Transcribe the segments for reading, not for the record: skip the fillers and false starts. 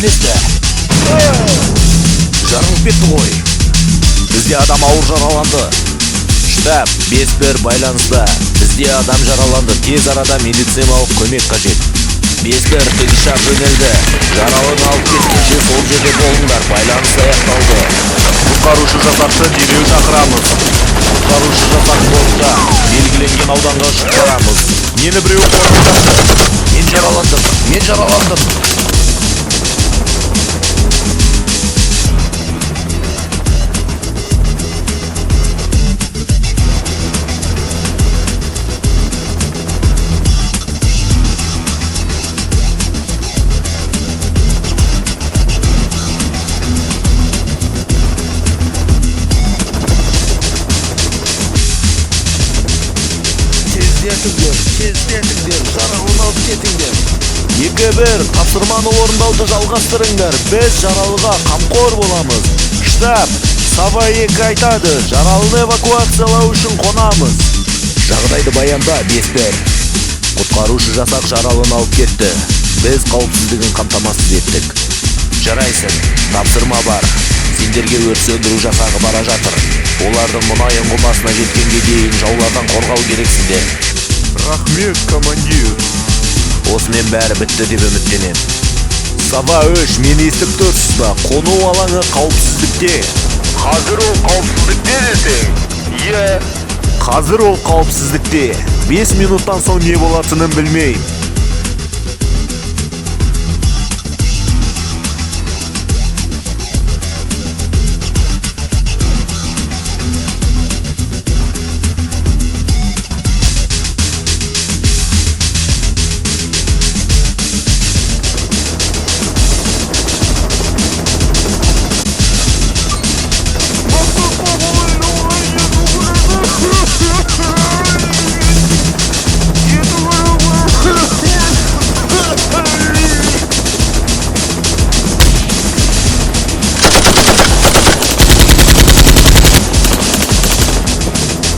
Қателесті. Жарылып кетті ғой. Бізде адам ауыр жараланды. Штаб, 5-1 байланыста. Бізде адам жараланды. Тез арада медициналық көмек қажет. 5-1 тікұшақ жөнелді. Жаралыны алып кеткенше сол жерде болыңдар. Байланыс аяқталды. Құтқарушы жасақты дереу шақырамыз. Құтқарушы жасақ бортта. Белгіленген ауданға ұшып барамыз. Мені біреу қорқытады. Мен жараландым. Мен жараландым. Тездетіңдер, тездетіңдер, жаралыны алып кетіңдер. 2-1, тапсырманы орындауды жалғастырыңдар. Біз жаралыға қамқор боламыз. Штаб, Сава 2 айтады, жаралыны эвакуациялау үшін қонамыз. Жағдайды баянда, 5-1. Құтқарушы жасақ жаралыны алып кетті. Біз қауіпсіздігін қамтамасыз еттік. Жарайсың, тапсырма бар. Сендерге өрт сөндіру жасағы бара жатыр. Олардың мұнай ұңғымасына жеткенге дейін жаулардан қорғау керексіңдер. Рахмет, командир. Осымен бәрі бітті деп үміттенем. Сава 3, мені естіп тұрсыз ба? Қону алаңы қауіпсіздікте. Қазір ол қауіпсіздікте десең? Иә. Қазір ол қауіпсіздікте. 5 минуттан соң не болатынын білмеймін.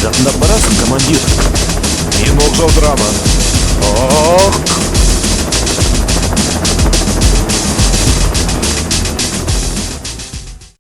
Жақындап барасың, командир. Мен оқ жаудырамын. Ох!